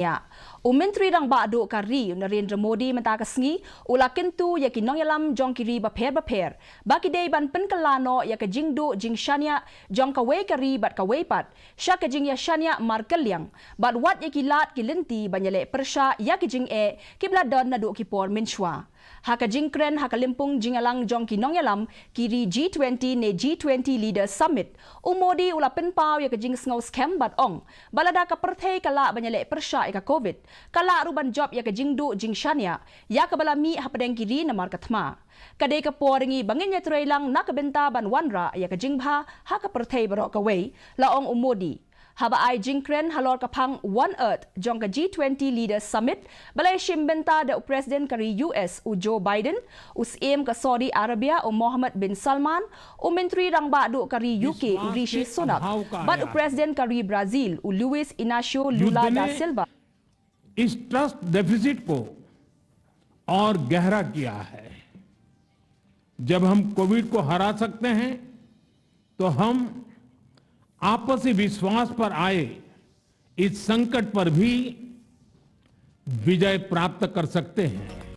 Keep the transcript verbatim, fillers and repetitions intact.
Shaniah. U Myntri Rangbah Duh ka ri, u Narendra Modi, mynta ka sngi u la kyntu ïa ki nongïalam jong ki ri bapher bapher ba ki dei ban pynkylla noh ïa ka jingduh jingshaniah jong kawei ka ri bad kawei pat sha ka jingïashaniah markylliang, bad wat ïa ki lad ki lynti ban ïaleh pyrshah ïa ki jingeh kiba la don naduh ki por mynshuwa. Ha ka jingkren ha ka lympung jingïalang jong ki nongïalam ki ri G twenty ne G twenty Leaders Summit, u Modi u la pynpaw ïa ka jingsngew skhem bad ong ba lada ka pyrthei ka lah ban ïaleh pyrshah ïa ka Covid, ka lah ruh ban jop ïa ka jingduh jingshaniah ïa kaba la mih hapdeng ki ri namar ka thma. Ka dei ka por ngi ba ngin ïatreilang na ka bynta ban wanrah ïa ka jingbha ha ka pyrthei baroh kawei, la ong u Modi. Haba ai jingkren halor ka phang One Earth jong ka G twenty Leaders Summit ba la ïashim bynta da u President ka ri U S u Joe Biden, u Syiem ka Saudi Arabia u Mohammed bin Salman, u Myntri Rangbah Duh ka ri U K u Rishi Sunak, bad u President ka ri Brazil u Luiz Inacio Lula da Silva. इस ट्रस्ट डेफिसिट को और गहरा किया है। जब हम कोविड को हरा सकते हैं, तो हम आपसी विश्वास पर आए इस संकट पर भी विजय प्राप्त कर सकते हैं।